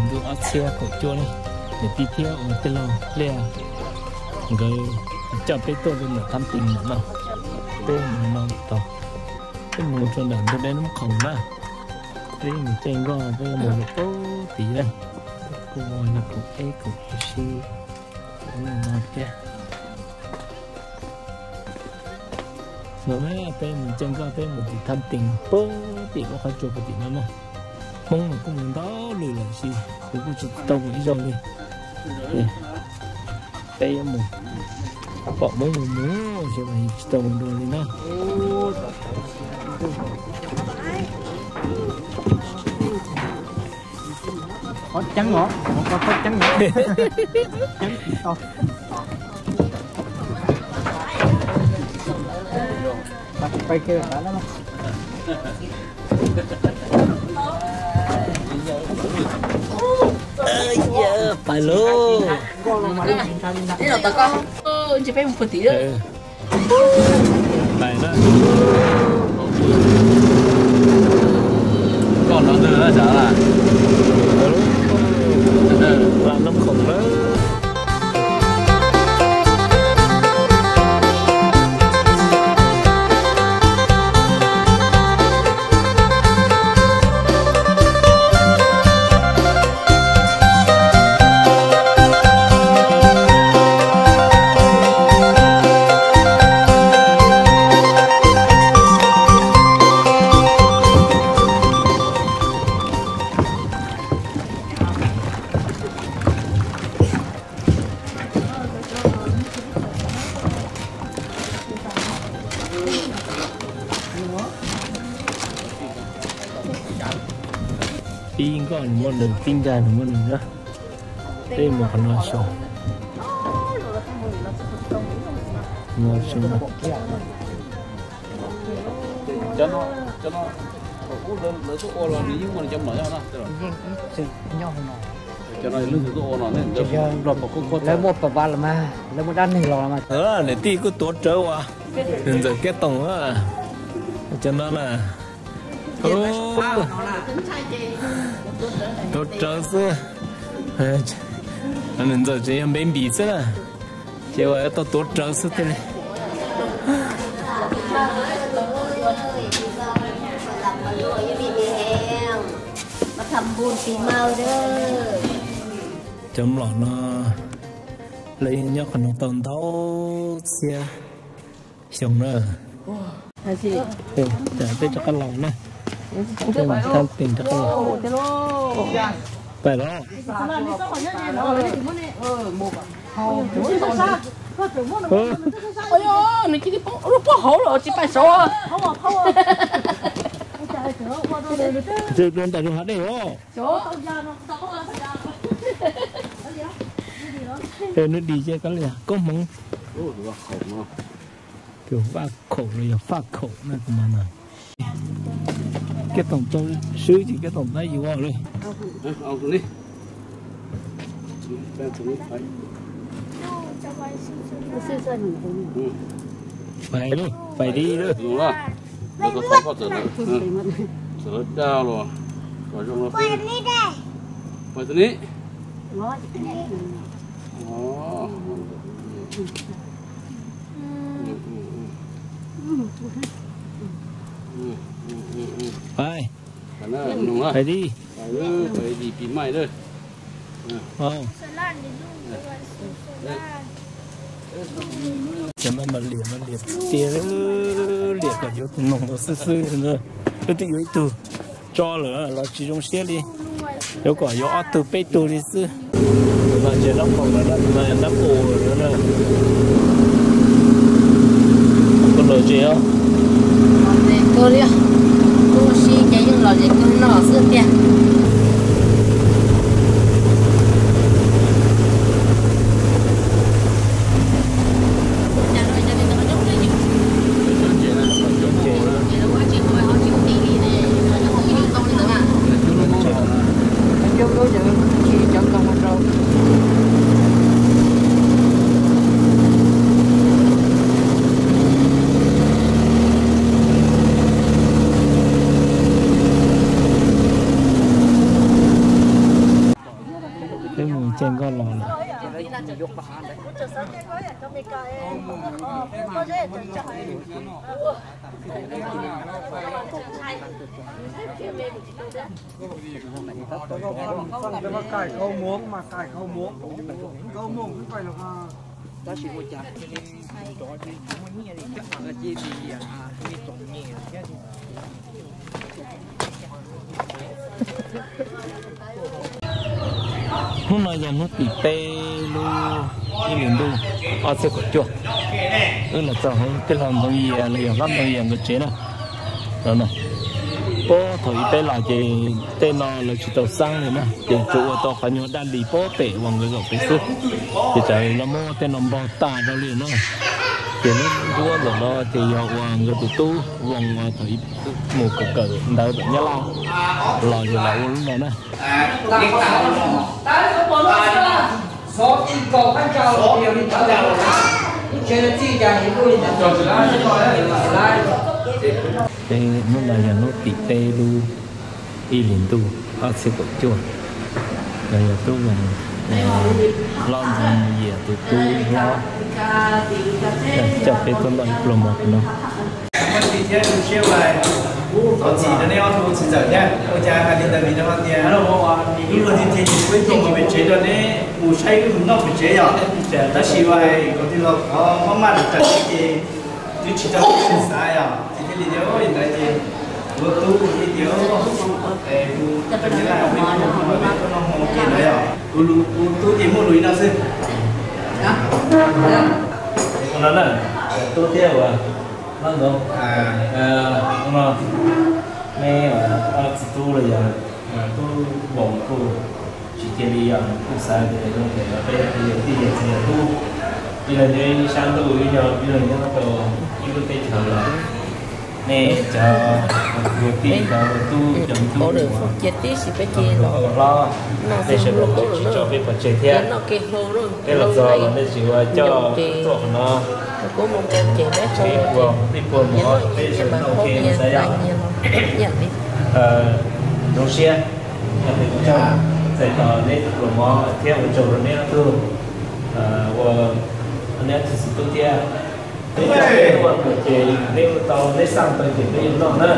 Ntu ob txhiab kaum cuaj ne, niam tij thiab ua tij laug Liaj nkawd coj peb tuaj rau ntawm Thab Tees ntawm no. Peb mus no tau, peb mus rau ntawm ntug dej Nab Khoom na. Peb mus caij nkoj peb mus rau pem tid na. Kuj ua no kaum eb kaum ib si no thiab. No na, peb mus caij nkoj peb mus tim Thab Tees pem tim lub qhov tsua pem tim no na. Hmoob mas kuj mus ntau lawm tiam sis kuv kuj tsis tau mus ib zaug li. Peb yuav mus pom Hmoob mus mus ces mas tsis tau mus dua li na. Qhov ceeb os, qhov ceeb os. Ceeb tsis tau. Pais lauj. Pais na. Koj no nws na, Nab Khoom na. Tib nkoj nws muaj nws, tib ncag nws muaj nws na. Peb mus qhov no xyov. Lawv muaj pam vas los mas, lawv muaj dab neeg los mas. Niam tij kuj tuav rawv uas nws ntxawm Kiab Toom cov no na. Tuav rawv xwb. Nws ntxawm tseem yog npe npis xwb na, ces uas tau tuav rawv xwb thiaj li. Cov mlom no lawv nyob qhov no tau ntau txhiab xyoo na. Peb rov qab los na. Thab Tees rov qab los. Pais los. Nws cia li poob lub pob hauv los tsis pais saud. Nws ntais rau hav dej os. Nws dim ces koj li koob hmoov. Vaj khaum los yog faj khaum na tus no na. Kiab Toom tau swb ces Kiab Toom tab yuav li. Pais li, pais li lawm. Txawm lawv daj los kom zoo los pais txog ni. Pais, pais li. Cov no mas liam mas liam tiag, liam kom yuav tus noog ntawd xwb xwb. Twb twb yuav ib tug tso lawm los tsis zoo siab li, yuav kom yuav ob tug peb tug li xwb. Tus no ces nab qus lawm na, tus no yog nab qus lawm na. Koj lawm tsev os. Lom zem kawg li, kuv ua si ces yeej lom zem kawg no xwb tiag. Ces nkoj los lawm. Hnub no yog hnub tim peb lub ib hlis ntuj ob txhiab kaum cuaj. Wb los txog hauv tij laug Ntxoov Yias los yog Hlob Ntxoov Yias nkawd tsev na. Puag thaum ub peb los ces tej no lawv tsis tau xab li na, ces tsuas ua tau qhov nyuag daj lis puag pem uas nkawd zaum pem xwb. Ces tsam no muab tej no npog tag rau li na. Ces lub nruab ntawm no ces yog uas nkawd tus tub Voos thaum ub mus kawm kawm ntawv tom Nyab Laj los ces los ua lub no na. Hnub no yog hnub tim peb lub ib hlis ntuj ob txhiab kaum cuaj. Los yog tub Voos, Hlob Ntxoov Yias tus tub hlob, coj peb tuaj noj ib pluag mov no. Thov txim rau nej ob tug txiv ntxawm thiab, ua cas hais li ntawd vim rau qhov tias lub luag tiag tiag ces kuv ib tug mus pem tsev rau neb mus saib wb mus noj pem tsev yom. Tab sis mas kom tij laug qhov maj maj rau raws ces twb tsis tau xav yom, ces thiaj li tias ua li ntawd ces kuv tub ces tias hu rau Nyab Laj peb tuaj noj hmo ua ke ntawd yom. Kuv tub ces muaj lus li no xwb. No na, tub thiab uas Hlob Ntxoov, no, nej txiv tub los yog tub Voos kuj tsis cia li yog kuj xav tias zoo tias peb yog tij yog txiv yog tub, ib leeg nyob ib sab ntuj, ib leeg nyob rau ib lub teb chaws los nej cov kwv tij cov tub cov ntxub uas hlob, nej sawv daws tsis tso peb pov tseg thiab. Peb los txog los nej tsis ua coj tuaj qhov no. Ib puas, ib puas mov peb sawv daws noj ua ke xav yom. Zoo siab, txais tos neb tus pluas mov thiab ua tsaug rau neb ob tug, ua neb ob tug txiv tub thiab. Neb coj peb tuaj ces neb ua tau, neb xaj tau ces peb yuav noj na.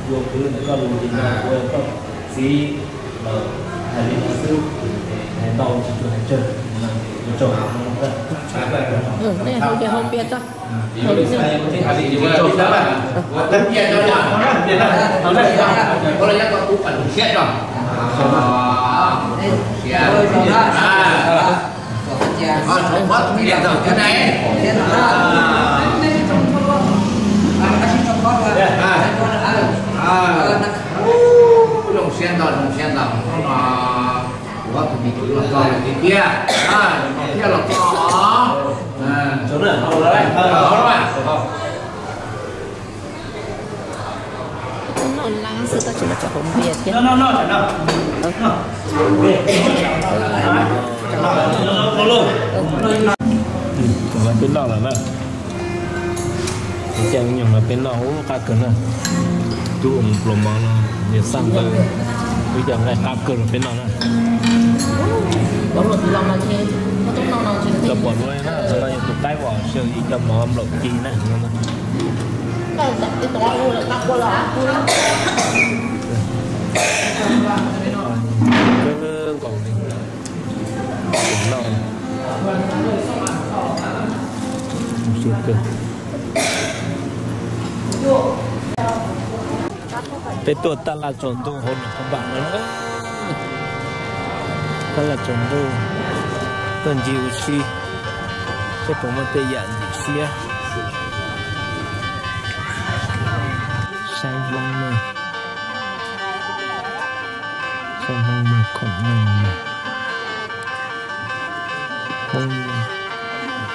Ua kwv ntawm koj lus li no, ua koj txiv los hais li no xwb, hais ntau tsis tshua hais tsawg, ua tsaug. Nej hu ces hu npias tso. Zoo siab ntau, zoo siab ntau. Hnub no kuv ob tug me kwv los txog lawm tiag tiag, thiaj los txog. Noj lab xwb tab sis mas tsam hauv npias thiab. Peb noj lawm na. Peb coj me nyuam no peb noj ub qab kawg na. Tub ua pluas mov no, niag xaj ntawd, wb coj nqaij qab kawg los peb noj na. Cov pom no na, no yog tus qaib uas sawv ib co mov nplaum ci na. Kawg nkaus li. Noj. Peb tuaj taj laj tsaus ntuj hauv Luam Phab Npas no. Taj laj tsaus ntuj, tuaj ncig ua si, seb puas muaj tej yam ntxim siab. Saib Hmoob na, saib Hmoob muag khoom no. Hmoob,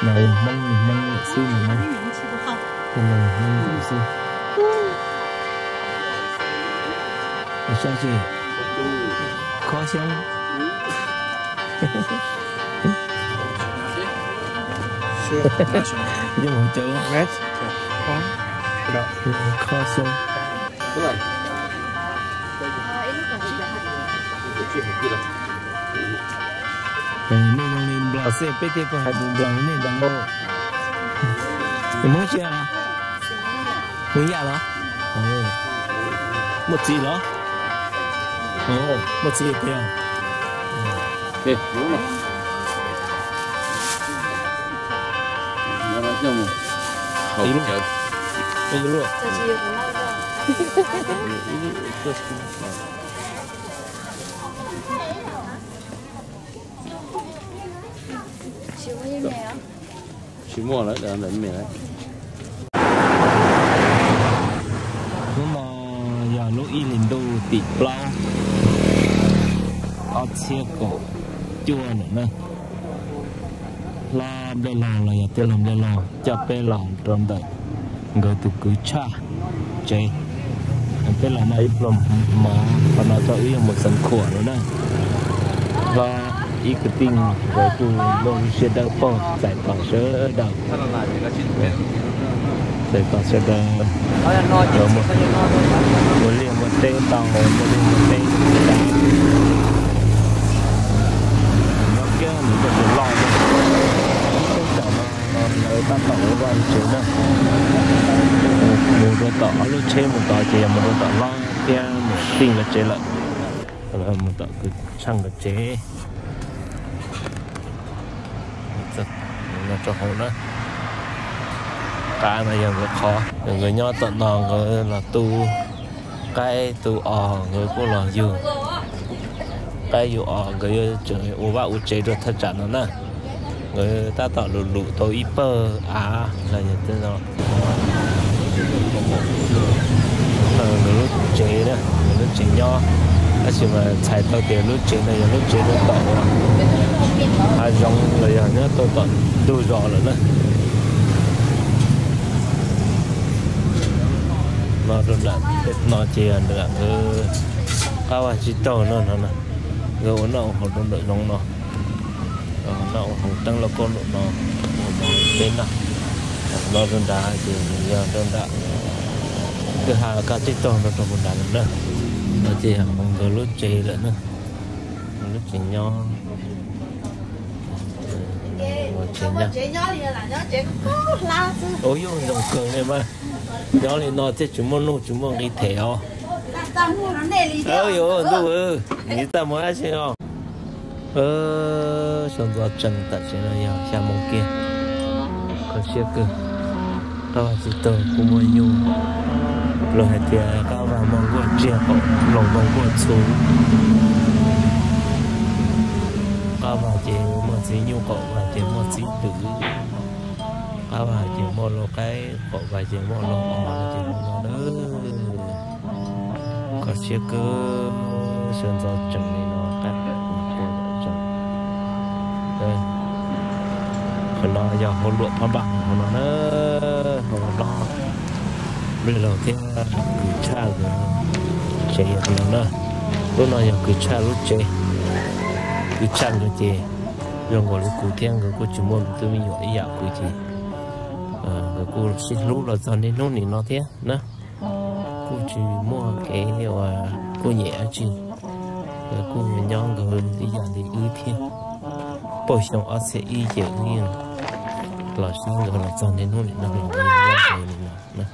no yog Hmoob li Hmoob lawm xwb no na. Tej no yog Hmoob lawm xwb. Saib tsis, khob xyoob. Yeej mus cov khob xyoob. Nej zoo li Nplog xwb peb thiaj tuaj hais lus Nplog nej ntag lauj. Nws Hmoob tsis yog los? Hmoob Yaj los? Muaj txiv los? Muaj txiv tiag. Tsis muaj lawm, ntawm me lawm. Hnub no yog lub ib hlis ntuj tim plaub, ob txhiab kaum cuaj lawm na. Hlob Nplej Laug los yog tij laug Nplej Laug coj peb los rau ntawm nkawd tus kwv tshaj tsev. Peb los noj ib pluag mov, qhov no tso wb yuav mus xeev khuam lawm na. Hlob ib kwv tij nkawd kuj muaj lub siab dawb paug txais tos sawv daws. Txais tos sawv daws mus liaj muaj teb tau, muaj liaj muaj teb tas. Nyob kiag mus rau tus loj na, ib tug tam no lawv tab tom ua vaj ua tsev na. Mus rau tom ob lub tsheb mus tod ces yog mus rau tom hlob thiab mus tij nkawd tsev lawm. Mus tom kwv tshaj nkawd tsev. Rau hauv na. Qab no yog nkawd qhov, nkawd nyob tom no nkawd los tu qaib tu os, nkawd kuj los yug qaib yug os, nkawd yuav tseem ua vaj ua tsev rau thaj tsam no na. Nkawd tab tom lum lum tau ib pawg av los yog tej no. Nkawd lub tsev na, nkawd lub tsev nyob, tab sis mas txhais tau tias lub tsev no yog lub tsev rau tom uas hav zoov los yog nyob rau tom ntug zos lawm na. No rau nram no ces yog nram nkawd qab vaj tsib taug no no na. Nkawd ua noj ua haus rau nram zoov no, noj ua haus teeb lauj kaub nram no, ua mov peb noj. No rau nrad ces yog rau nram kwj ha kab tsib taug no rau puag nrad lawm na. No ces yog hauv nkawd lub tsev lawm na, nkawd lub tsev nyob. Ua tsev nyob, ua yuj zoo kawg li mas, nyob li no thiaj tsis muaj nuj tsis muaj nqi them os. Yuav ntuj, nws txaj muag dab tsi os. Sawv ntxov tsees tam sim no yog xya moo kiag, kho siab kawg. Qab vaj tsis taug kuj muaj nyuj, luag hais tias qab vaj muaj nkuaj tsiaj qaum hlau muaj nkuaj txhu. Qab vaj ces muaj txiv nyuj, qaum vaj ces muaj txiv twm. Qab vaj ces muaj lau qaib, qaum vaj ces muaj lau os, ces ua no na. Kho siab kawg, sawv ntxov tsees li no qab vaj. Qhov no yog hauv luam phab npaj hauv no na, hauv no. Nplej Laug thiab kwv tshaj nkawd tsev yog hauv no na. Lub no yog kwv tshaj lub tsev. Kwv tshaj nkawd ces zoo nkaus li kuv thiab nkawd kuj tsis muaj me tub me nyuam ib yam kuv ces nkawd kuj sib hlub los txog niaj hnub nim no thiab na. Kuj tsis muaj kev uas kuj nyem dab tsi, nkawd kuj nyob nkawd ib yam li wb thiab. Paj xyoo ob txhiab ib ces wb yeej los saib nkawd los txog niaj hnub nim no los nkawd nyob nkawd li no na.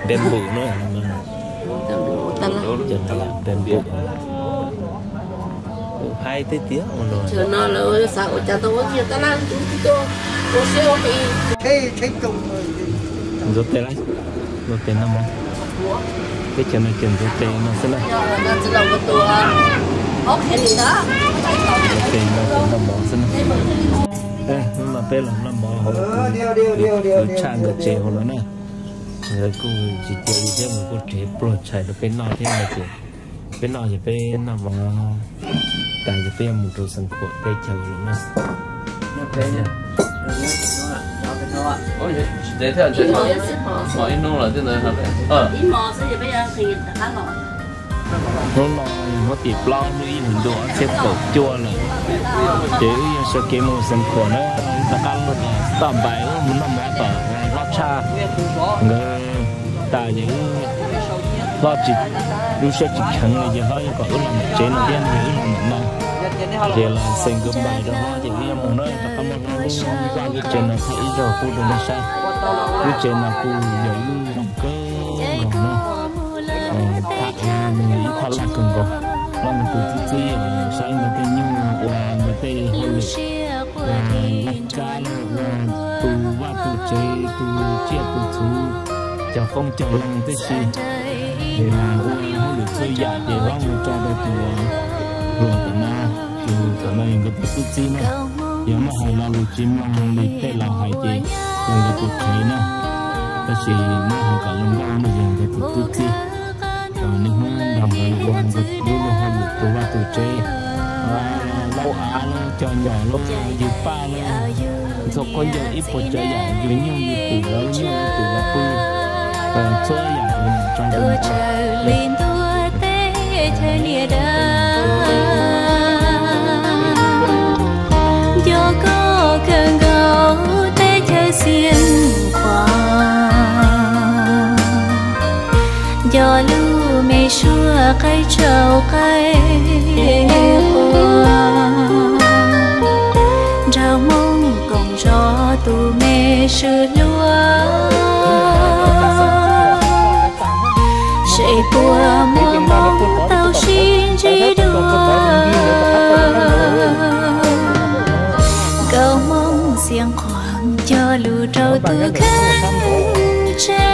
Npe npum na, npe npum. Haib tiag tiag ua no. Ntxuav tes lawm, ntxuav tes noj mov. Teb chaws no ces ntxuav tes no xwb na. Ntxuav tes no ces noj mov xwb na. Hnub no peb los noj mov hauv kwv tshaj nkawd tsev hauv no na. Nkawd kuj tsis cia li thiab, nkawd kuj tsev pluag tshais rau peb noj thiab no ces peb noj ces peb noj mov tas ces peb yuav mus rau Xeev Khuam teb chaws lawm na. Hnub no yog hnub tim plaub lub ib hlis ntuj ob txhiab kaum cuaj lawm, ces wb yuav sawv kev mus Xeev Khuam na, rov qab los tom npais mus noj mov tom hlob tshaj nkawd tas ces wb, hlob tsis, lub siab tsis kheev li ces hlob yeej kom wb los ntawm tsev no thiab no ces wb los ntawm no. Ces los xeem nkawd npais rau hlob ces wb yuav mus na, rov qab muab hlob lub vaj lub tsev no thaij ib zaug pub rau nej saib. Lub tsev no kuj yog ib lub zoo kawg nkaus na. Tham ib thaj laj kawg nkaus. Hlob nkawd tus txib txib saib nkawd tej nyuj uas nkawd tej hauj lwm, ua kab los ua tus vaj tus tsev, tus tsiaj tus txhu, cog qoob cog loo tib si. Ces ua hauj lwm txhua yam ces hlob mus tso rau tus hluas tom no, tus tom no yog nkawd tus tub txib na. Yog muab hais lo lus tsis mloog li tej laus hais ces yog nkawd tus qhev na, tab sis muab hais kom zoo nkauj no yog nkawd tus tub txib. Niaj hnub nrog nkawd ua nkawd lub luag hauj lwm tus vaj tus tsev, lau av los cog nyom los yws paj los, ntxhua khaub ncaws ib puas tsav yam, yws nyuj yws twm los nyuj yws twm los pw, txhua yam tso rau nkawd. Li ntuj teb chaws niam dav, nco koj kawg nkaus teb chaws Xeev Khuam. Nco lub me suab qaib tsaus qaib qua, nrog Hmoob koom zov tus me swm hluas. Seb puas muaj hmoo tau sib ntsib dua, nkauj Hmoob Xeev Khuam cog lus rau tus kheej tseg,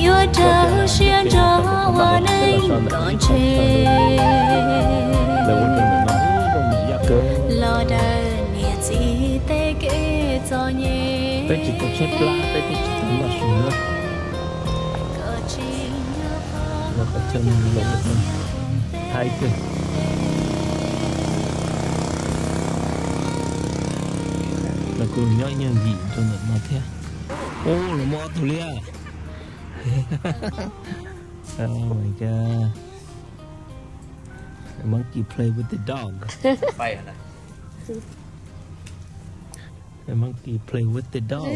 yuav rau siab ntso ua neej kom ntshe, los daws niam txiv tej kev txom nyem. Peb tsis tau tshaib plab, peb twb tsis tau noj su na. Los qhov chaw no los thaib kawg. Los kuj nyob ib nyuag yim rau ntawm no thiab. Ub, los muaj ob tug liab. Oh my God. A monkey play with the dog. A monkey play with the dog.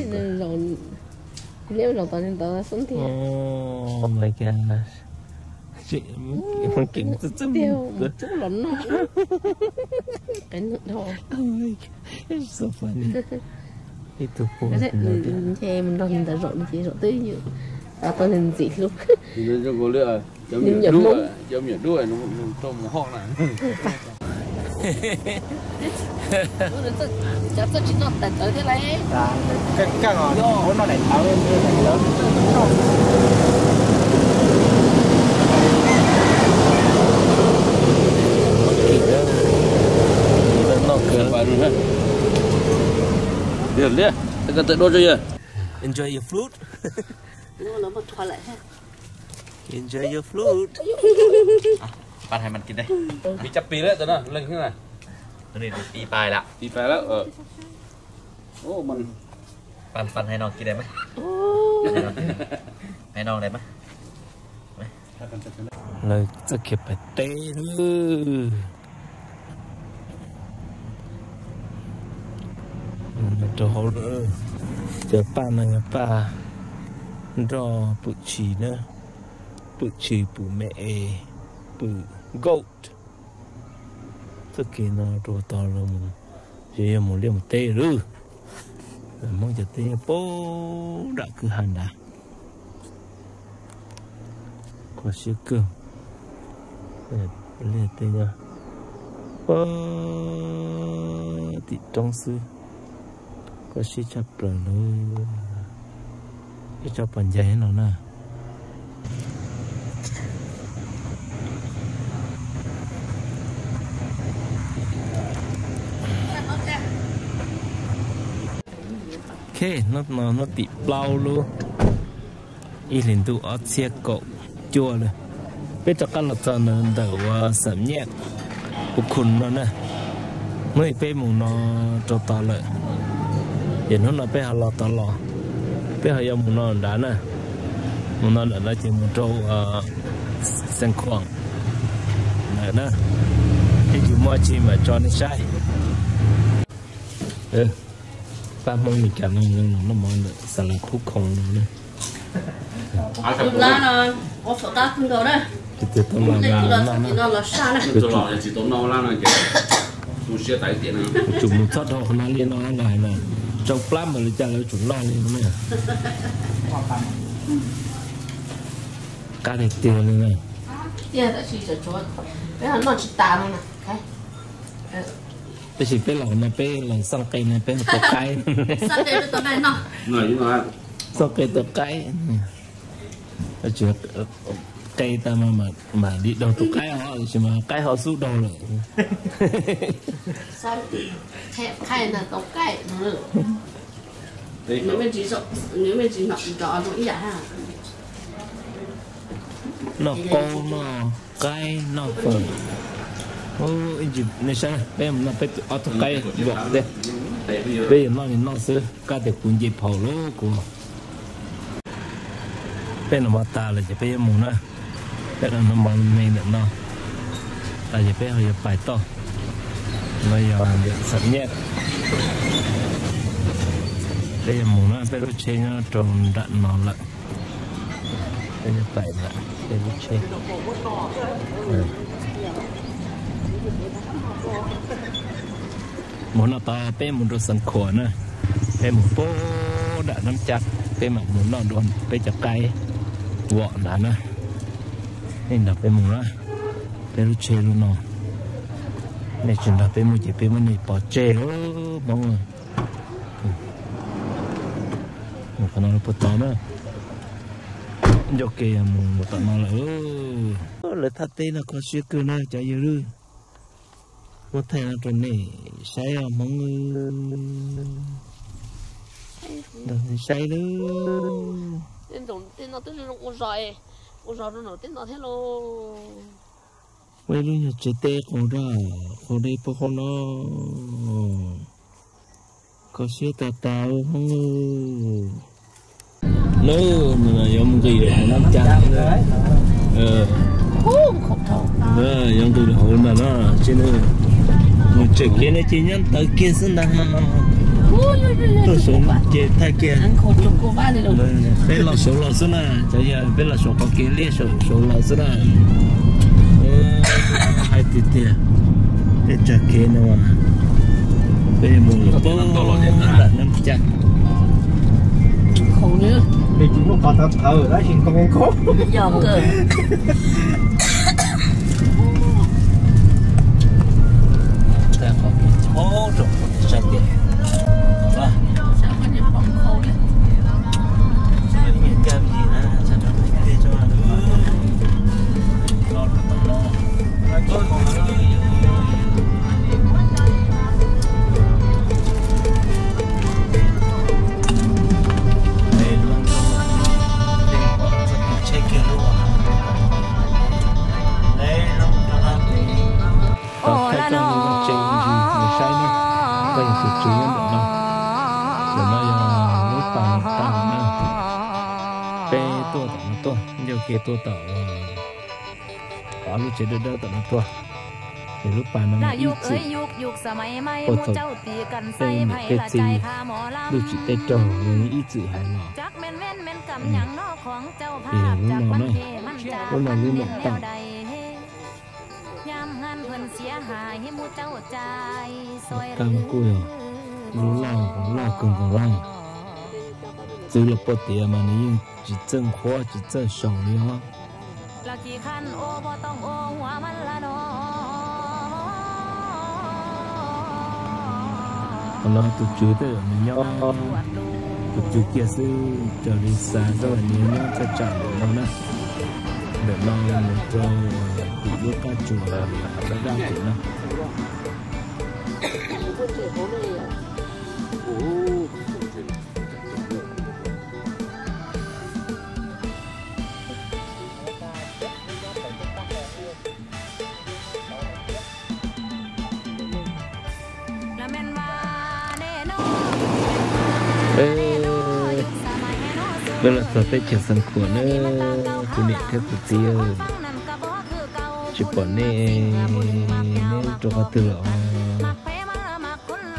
Liab zaum tod li ntawd xwb tiag. Oh my gosh. Monkey txawj txawj mus cub los noj. Qe nug dhau. Oh my God, it's so funny. Ib tug pua ntshe mus nrog li ntawd zaum li ces zaum twb yog tau ntxim hlub. Cov me nyuam dub, cov me nyuam dub mus hoj na. Cov txawj tsis noj tais tawv thiab lauj. Kaj kaj os, ua noj daim tawv, daim tawv. Noj kawg. Liab, liab, koj tawm dua tso yog. Enjoy your food. Enjoy your food. Pab hais mas kis dej. Pis cab pis lawm, leej xwb na. Pis pais lawm. Pis pais lawm. Pab, pab hais no kis dej mas. Hais no dej mas. Lawv txoj kev pais teb lawm. Rau hauv lawm, cov paj no yog paj nroj pwm tshis na, pwm tshis, pwm me es, pwm goat. Txoj kev no rau tod los mus, yog mus liaj mus teb lawm. Hmoob cov teb nyob puag nram kwj ha nrad. Kho siab kawg. Liaj teb nyob puag tim roob xwb. Kho siab tshaj plaws lawm. Ib tsob pos ncaig no na. Ok, hnub no hnub tim plaub lub ib hlis ntuj ob txhiab kaum cuaj lawm. Peb rov qab los txog ntawm uas Xam Nyaj Pus Khun no na. Hnub ib peb mus no rau tod lawm, ces hnub no peb ho los tod los, peb ho yuav mus no nrad na. Mus no lawm no ces mus rau Xeev Khuam lawm na. Ib ntsis muaj tsi mam tso nej saib. Pab Hmoob Mes Kas no noj mov ntawm Xas Las Phub Khoom no na. Tus lab no ua phom qab kawg nkaus na. Tus twg tau los no, kuv tsum mus txog dhau qhov no li no los hais tias tsau plab mas li cas lawv tsum noj li no na. Qab tiag tiag li na. Tab sis peb los no peb los xaj qe no peb ho tau qaib. Xaj qe tau qaib. Qe tas mas mam li daug tus qaib os, tab sis mas qaib ho xub daug lawm. Noj qaub noj qaib noj fawm. Ib ntsis nej saib peb mus noj peb ob tug qaib vom thiab. Peb yuav noj li noj xwb, kab tias kuv nce phaum lawm kuv. Peb noj mov tas lawm ces peb yuav mus na. Peb noj mov me ntawm no tas ces peb ho yuav pais toj. No yog ntawm xam nyaj. Peb yuav mus na, peb lub tsheb nyob rau nram no lawm. Peb yuav pais lawm, peb lub tsheb. Mus no tod peb mus rau Xeev Khuam na. Peb mus puag nram Nab Cab, peb mam mus noj dua peb cov qaib vom ntawd na. Nej nrog peb mus na, peb lub tsheb lub no. Nej tsis nrog peb mus ces peb muab nej pov tseg lawm Hmoob. Mus qhov no puag tod na. Ncauj ke mus tom no lawm. Lawv thaj teb no kho siab kawg na cov yawg lwj. Muab thaij no rau nej saib os Hmoob. Nrog nej saib lawm. Ua zog rau nram tej no thiab lauj. Muaj ib lub nyuag tsev teb qaum zog, qaum deb puag qaum no. Kho siab tas tas Hmoob. Lawm, yuav mus nqis lawm hauv Nab Cab. Yuav nqis lawm hauv ntawm no, ces mus tseem kiag no ces nyob ntawd kiag xwb ntag. Tuaj saud ces thaij kiag. Peb los saud los xwb na, cov yawg, peb los saud qhov kev liaj saud los xwb na. Hais tiag tiag, peb tsa kev no, peb mus lawm puag nram Nab Cab. Thaij qhov kev tshauv rau nej saib tias Thaij koj vaj tse ntsis mus saib na, koj yog tus tswv nyob ntawm no. Ntawm no yog lub pas tag na. Peb tuaj tom no tuaj, ncauj ke tuaj tom, tom lub tsev dawb dawb tom no tuaj. Ces lub pas no ib txwm, puag thaum tej niam tej txiv ntuj tsim tej raug ib txwm hais los. Ces lub no na, lub no lub mam tawm. Kab kuj yog lub loj, loj kawg nkaus lawm. Txwv los puag tias mas nws yeej tsis txawj nqhuab tsis txawj xyaum li os. Qhov no tus tswv tej zaum nws nyob, tus tswv kiag xwb, raws li xav xwb los nws nyob thaj tsam ntawm no na. Ntawm no mus rau tim lub qab tsuas dab dab tim no. Los txog teb chaws Xeev Khuam na, kuv niam thiab kuv txiv, tsis pom nej, nej rau qhov twg lawm?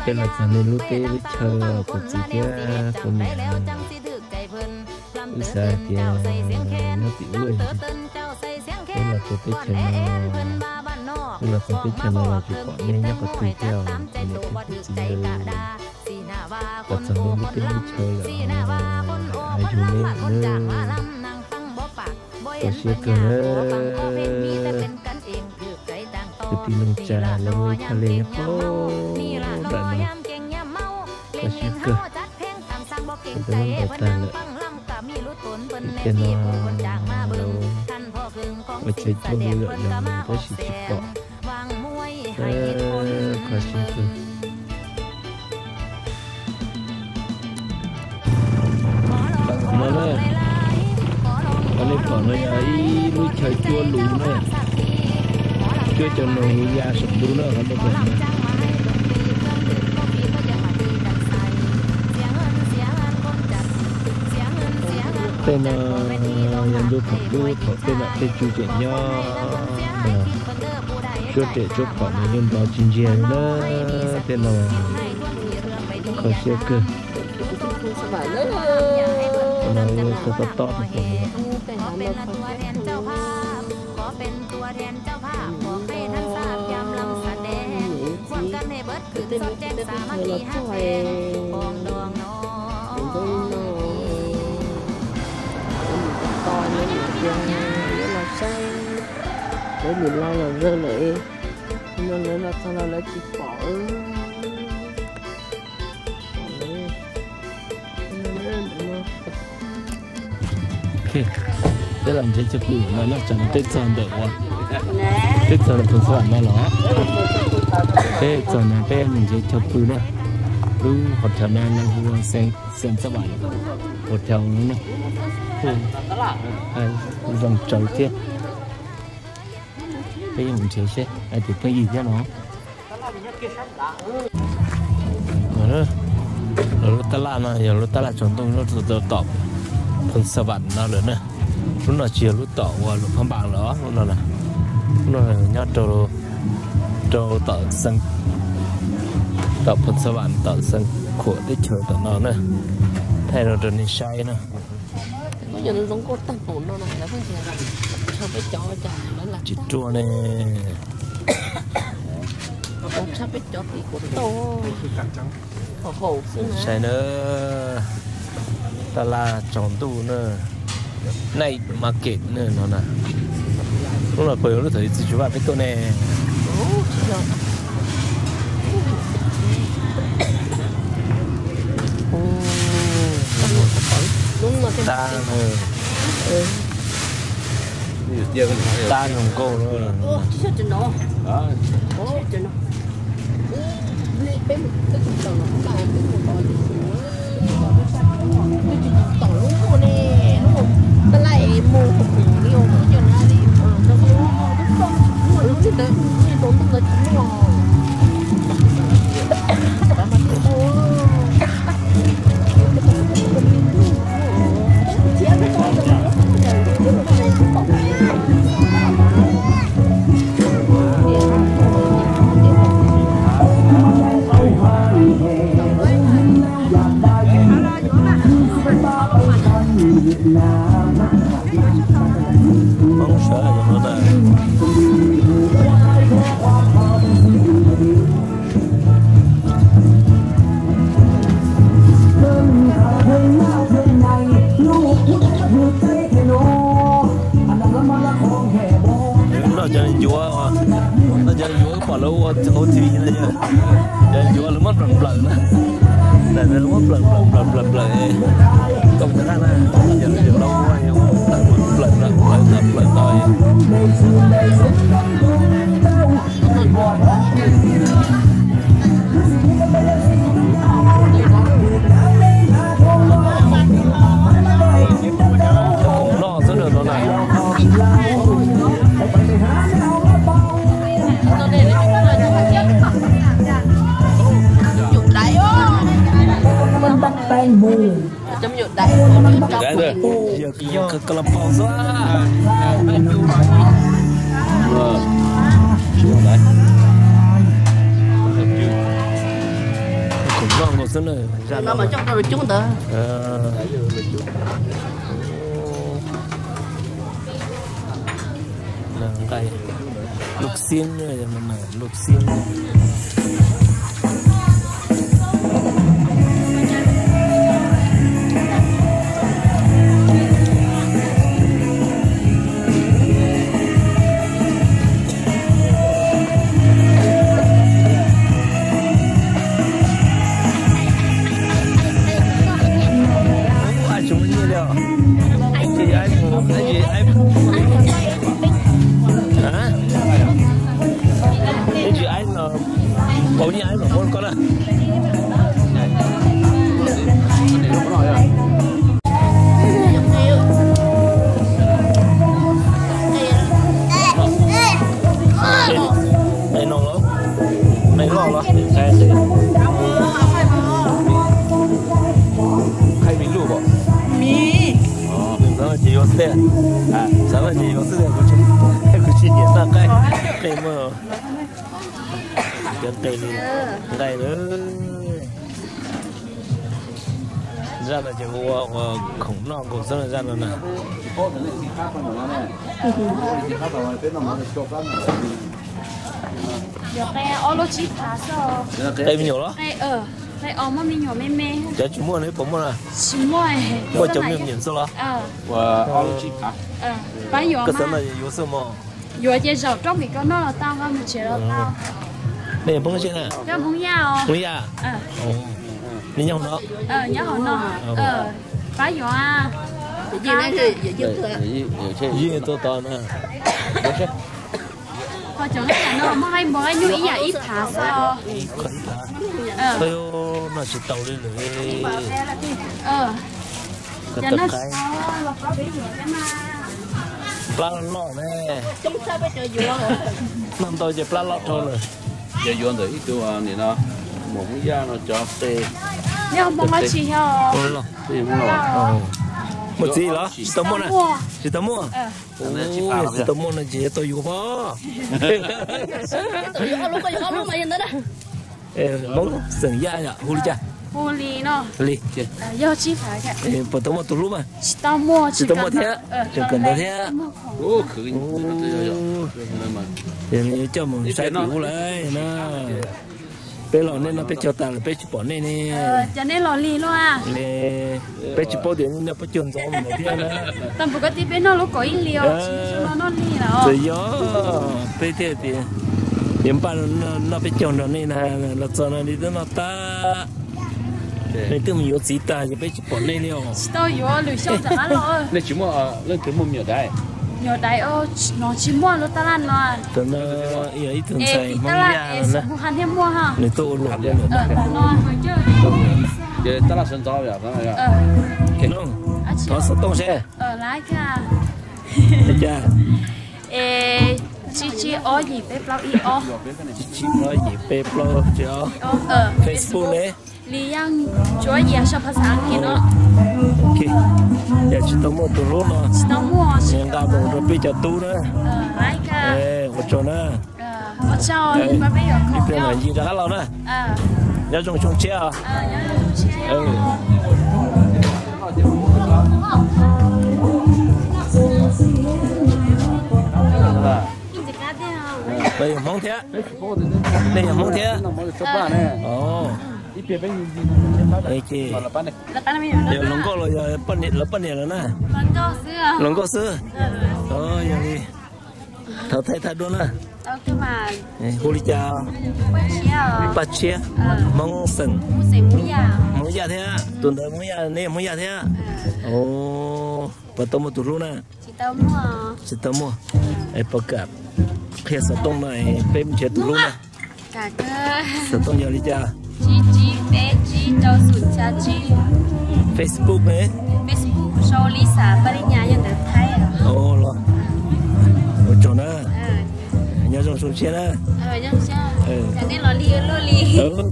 Peb los txog nej lub teb lub chaw, kuv txiv thiab kuv niam, wb xav hais tias nyob tim ub, peb los txog teb chaws no, wb los txog teb chaws no los tsis pom nej nyob qhov twg thiab, kuv niam thiab kuv txiv, los txog nej lub teb lub chaw lawm, yug nej lawm na. Kho siab kawg na. Kwv tij neej tsa lawv muaj ib thaj le nyob puag nram no, kho siab kawg. Lawv muab ntaus tag lawm, tiam no ua chaw cuab lwm lawm los tab sis tsis pom. Kho siab kawg. No na, qhov nej pom no yog ib lub chaw cuab lus na, cuab cov noog ya saum ntuj na, qhov nej pom no. Tej no yog ntu thaum ub thaum tej nom tej tswv tseem nyob, suab riam suab phom mas yeej nrov tsis ntsiag li na. Tej no kho siab kawg. Tej no yog tob tob rau pom no. Tus ntxhais los txog es, tus ntxhais no, tus mus tos tos no, tus ntxhais los saib, lawv nim los los zawg lawm, no lawv los txog los lawv tsis pom. Peb los nrhiav chaw pw no na, tsam no peb txog ntawm uas, peb txog ntawm Phoos Xab Vam no los, peb txog no peb mus nrhiav chaw pw na. Lub hotel no lawv hu ua Xeem Xab Vam hotel no na. Zoo tsawv thiab. Peb yuav mus nrhiav seb hais tias pheej yig thiab no. Lub tab laj no yog lub tab laj tsaus ntuj nyob rau tom Phoos Xab Vam no lawm na. Lub no tsis yog lub tom uas Luam Phab Npas lawm, lub no, lub no nyob rau, rau tom Xeem, tom Phoos Xab Vam tom Xeem Khuam teb chaws tom no na. Thaij rau rau nej saib na. Tsis ruaj ne. Saib na, tab laj tsaus ntuj na, night market na no na. Lub no puas yog lub thaum txiv Tswv Vaj peb tuaj ne? Tab, tab zoo nkauj na. Noj cov yuav, noj cov yuav pom lawv ua hauv T V na, cov yuav lawv muab nplawm nplawm na, lawv muab nplawm nplawm nplawm nplawm nplawm, koj mus qab na, cov yuav lawv ua nplawm nplawm nplawm nplawm nplawm. Noj xwb no na. Yog kawg kawg los paus xwb. Khoom noj nkaus xwb na. Nqaij, luj xiab, luj xiab. Ai tsis muaj nyiaj li os. Ib ntsis ai, ib ntsis ai, ib ntsis ai no, pauv nyiaj ai no muab koj na. Qe no los, qe loj los, qe, qe me lug os. Xav no ces yuav xwb tiag, xav no ces yuav xwb tiag, kuv tsis nyiam noj nqaij, qe muaj cov qe nqaij na. Zaj no ces ua ua khoom noj nkaus xwb zaj no na. Qe me nyuam los? Cov tsis muaj ne puas muaj na? Muaj cov me nyuam xwb los? Koj xav no yuav xwb mog. Yuav ces zaum rau pem koj noj los tau, mus tsev los tau. Nej Hmoob tsi na? Hmoob Yaj. Hmoob Yaj. Nej nyob hauv no? Nyob hauv no. Pab yuav. Yeej tuaj tod na. Ho cov no muaj hais npog hais nyuj ib yam ib phav xwb. Noj tsis tau li lawm. Plab loj ne. Noj ntau ces plab loj dhau lawm. Yog yuav ntawm ib tug nim no, muam Hmoob Yaj no cov qe. Yog Hmoob Yaj tsis yog. Muaj txiv los? Tsis tau muaj na. Tsis tau muaj. Tsis tau muaj no ces tau yuav pob. Hmoob xeem Yaj yom, hu li cas? Hu li. Puas tau muaj tus hlub mas? Tsis tau muaj thiab. Tseem kawm ntawv thiab. Coj mus saib tim ub lawm na. Peb los nej noj peb caug tas lawm peb tsis pom nej ne. Peb tsis paub tias nej noj peb caug ntxov mus ntawd thiab na. Txawm yog peb thiaj tias, tias npaj noj peb caug nrog nej na, los txog no li twb noj tag. Nej twb mus yuav txiv tag ces peb tsis pom nej li os. Nej tsis muaj leej twg muaj me nyuam daiv? Tsis muaj lub tab laj no. Tus no yog ib tug ntxhais Hmoob Yaj na, nws tuaj ua luam. Ces tab laj sawv ntxov. Thov xov tooj seb. Cas? Tsib tsib ob yim peb plaub ib ob. Tsib tsib ob yim peb plaub ib ob. Facebook ne? Li Yaj Ntsuab Yias sau phas xas Askiv no. Yog tsis tau muaj tus hlub no, nqa mus rau peb cov tub na. Ua tsaug na. Ib pliag mam li rov qab los na. Nyob zoo xyoo tshiab. Yog Hmoob thiab. Nej yog Hmoob thiab. Yog hluas nkauj los yog lawv poj niam lawm na? Hluas nkauj xwb. Yog li, thov thaij thaj duab na. Hu li cas? Paj Tshiab. Hmoob xeem? Hmoob Yaj thiab. Tus ntawd Hmoob Yaj, neb Hmoob Yaj thiab. Puas tau muaj tus hlub na? Tsis tau muaj. Puas kam qhia xov tooj no peb mus nrhiav tus hlub na? Xov tooj yog li cas? Facebook ne? Ua tsaug na. Nyob zoo xyoo tshiab na. Peb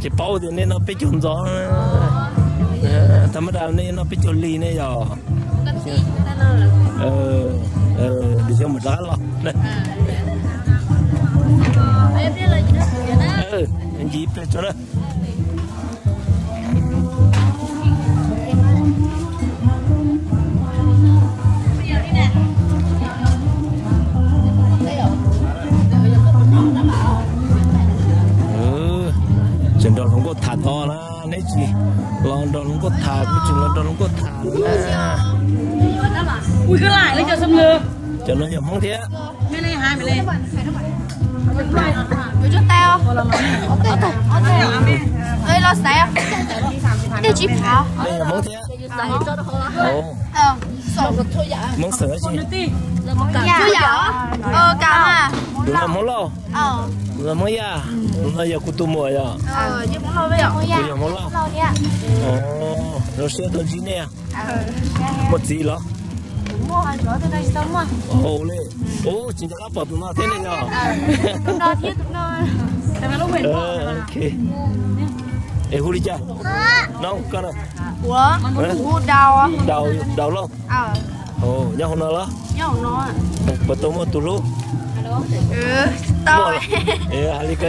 tsis paub tias nej noj peb caug ntxov. Tha ma da nej noj peb caug li ne yog? Dim xyoo mus rov qab los. Ncig peg tso na. Tseem nrog hluas nkauj tham tod na, neb tsis los nrog hluas nkauj tham, kuv tseem los nrog hluas nkauj tham na. Cov no yog Hmoob thiab. Nej yog Hmoob thiab? Hmoob xeem dab tsi? Tus no Hmoob Lauj, tus no Hmoob Yaj, tus no yog kuv tus muam yog? Kuv yog Hmoob Lauj. Zoo siab tau ntsib nej. Muaj txiv los? Ua li, ua tsis nco qab pom tus no thiab ne yog? Es hu li cas? No koj na? Daus, Daus Lauj. Nyob hauv no los? Puas tau muaj tus hlub? Hais li ko,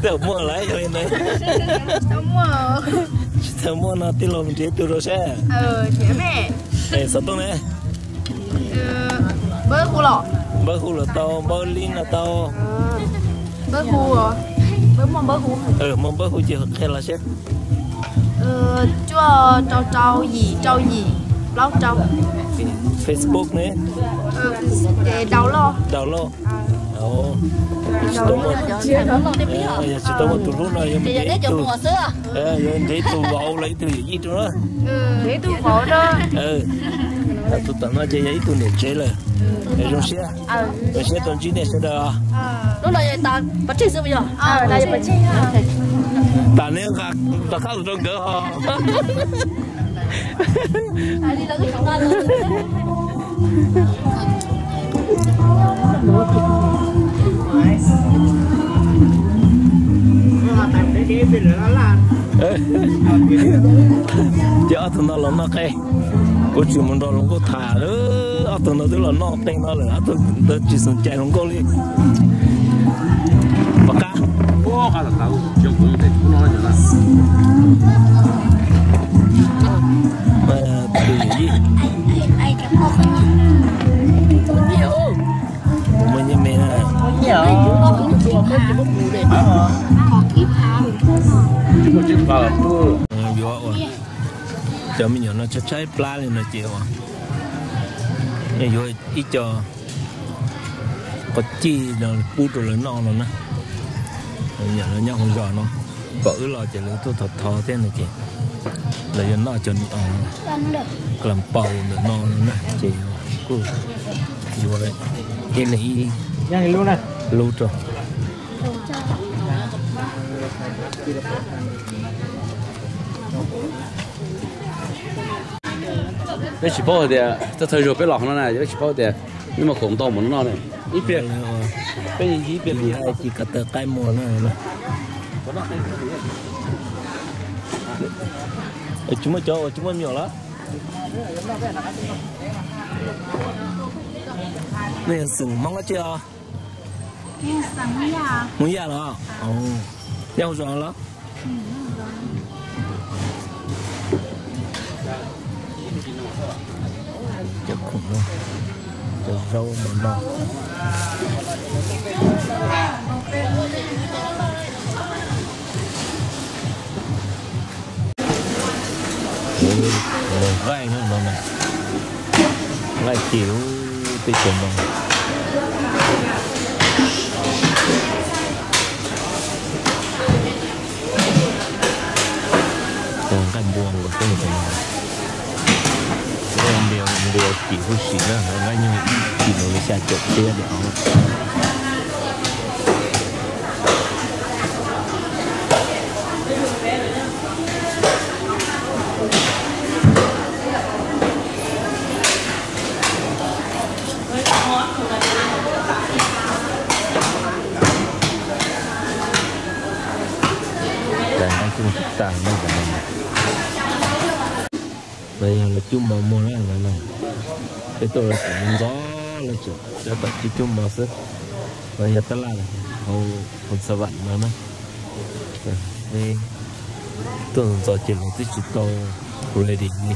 twb muaj lawm yog li ntawd. Tsis tau muaj no tij laug mus nrhiav ib tug rau seb. Xov tooj ne? Npawb hu los tau, npawb lib los tau. Muaj npawb hu ces qhia los seb. Cuaj rau rau yim rau yim plaub rau. Facebook ne? Ces Daus Lauj. Daus Lauj. Yog tsis tau muaj tus hlub no yuav nrhiav ib tug, yuav nrhiav ib tug vauv los ib tug yawm yij rau na. Tus tom no ces yog ib tug niam tsev lawm. Zoo siab, zoo siab tau ntsib nej sawv daws. Tas neb nqa rov qab los rau nkawd ho. Ces ob tug no los noj qe, kuv tsis mus nrog hluas nkauj tham, ob tug no twb los noj qe no lawm, ob tug ntawd tsis xav cais hluas nkauj li. Pom qab. Muaj nyiaj me na. Yuav ua cov me nyuam no tshaib tshaib plab li no ces ua, yuav ib co qos cij no pub rau lawv noj no na. Nyuam no nyob hauv zos no, kom wb los ces lawv tuaj thov thov thiab no ces lawv yuav noj cov klas paus ntawm no no na ces kuj yuav ib leeg ib lub rau. Peb tsis paub hais tias txog thaum zog peb los no na, peb tsis paub tias neb muaj khoom ntau mus no noj ne. Ib pliag peb ib pliag mus hais tsis ko taw qaib muag na. Tsis muaj cov uas tsis muaj me nyuam los? Nej yog xeem Hmoob dab tsi os? Hmoob Yaj los? Nyob hauv zos los? Cov khoom no, cov zaub no no. Nqaij no, nqaij ces teb chaws no. Nqaij npua nkaus xwb no. Nqaij npua, npua kim huv si na, nqaij nyuj kim no li xya caum txiab diam. Cas nqaij coob tag npaum no. Yog lawv cub mov muag na no. Peb tuaj lawv tseem ntxov, lawv tseem cov tom cub cub mov xwb. Los yog tab laj hauv Xav Vam no na. Peb tuaj ntxov ces lawv twb tsis tau ready li.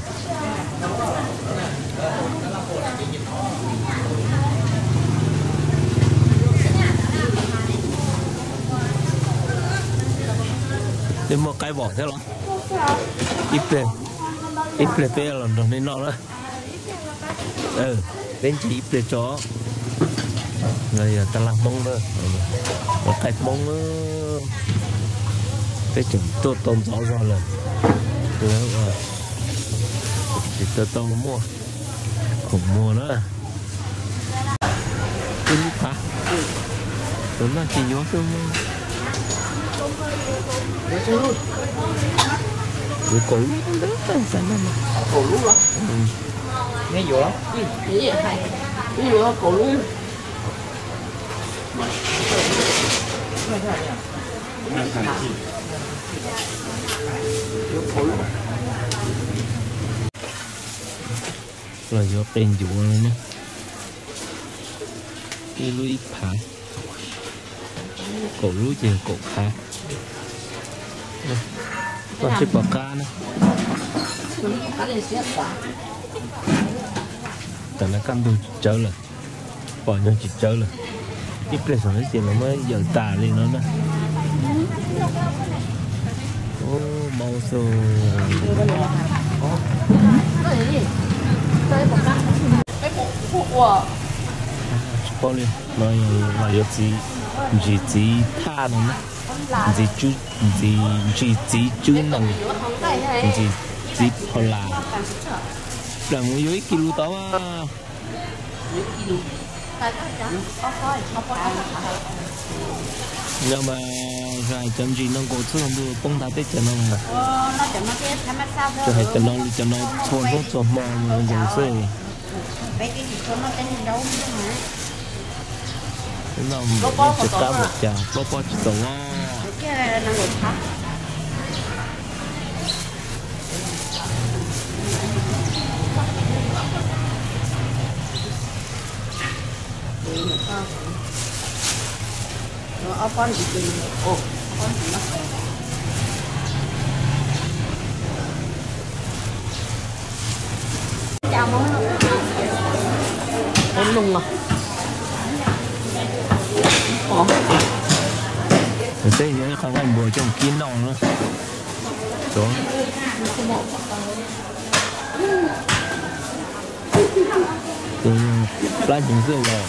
Peb muaj qaib vom thiab los? Ib pliag, ib pliag peb los nrog nej noj na. Peb nce ib pliag tso. Los yog tab laj Hmoob na, qaib Hmoob na. Peb tseem tuaj tau ntxov zog lawm, lawv tsis tau tau muaj khoom muag na. Ib lub phav, tus noj ces yuav xwb. Yuav kaum lub ntawd xav noj mas. Kaum lub los? Nej yuav los? Ib yuav kaum lub. Los yuav qe ncuav li na. Ib lub ib phav, kaum lub ces kaum phav. Koj sib pom qab na. Tam no kaj ntug tsis tsawv lawm, pom nyuag tsis tsawv lawm. Ib pliag saum no ces lawv muab yawm tas li no na. Maub xwb. Tsis paub li, no los yuav txiv, ntsis txiv thaj no na. Ntsis, ntsis txiv tswb nees, ntsis txiv phau las. Plam mus yuav ib kis lus tau mas. No mas cov ntsis no nkaus txhua ntu poob ntag teb chaws no mas. Tsuas hais cov no li cov no txhua hnub txhua hmo nkaus xwb. Noj tsis qab npaum cas, plaub pob tsis txaus noj. Ua noog os. Peb yuav ib qho nqaij npua coj mus kib noj na. Plab hnyuv xwb os.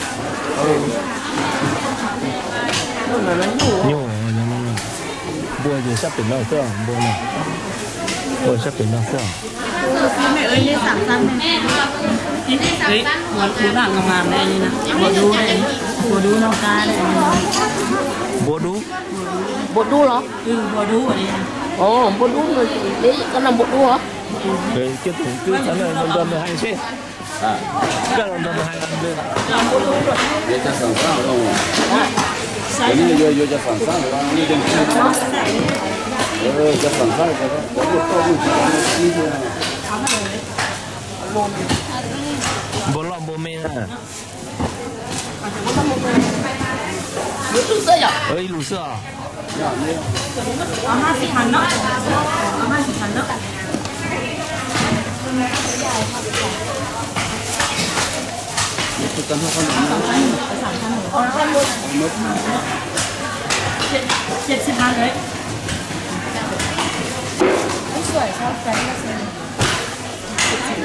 Nyuj, npua ces sab pem no xwb os, npua no. Npua sab pem no xwb os. Npua dub. Npua dub los? Npua dub, koj noj npua dub os? Koj los nrog nws hais seb. Koj los nrog nws hais. Npua loj npua me na. Ib lus xwb os.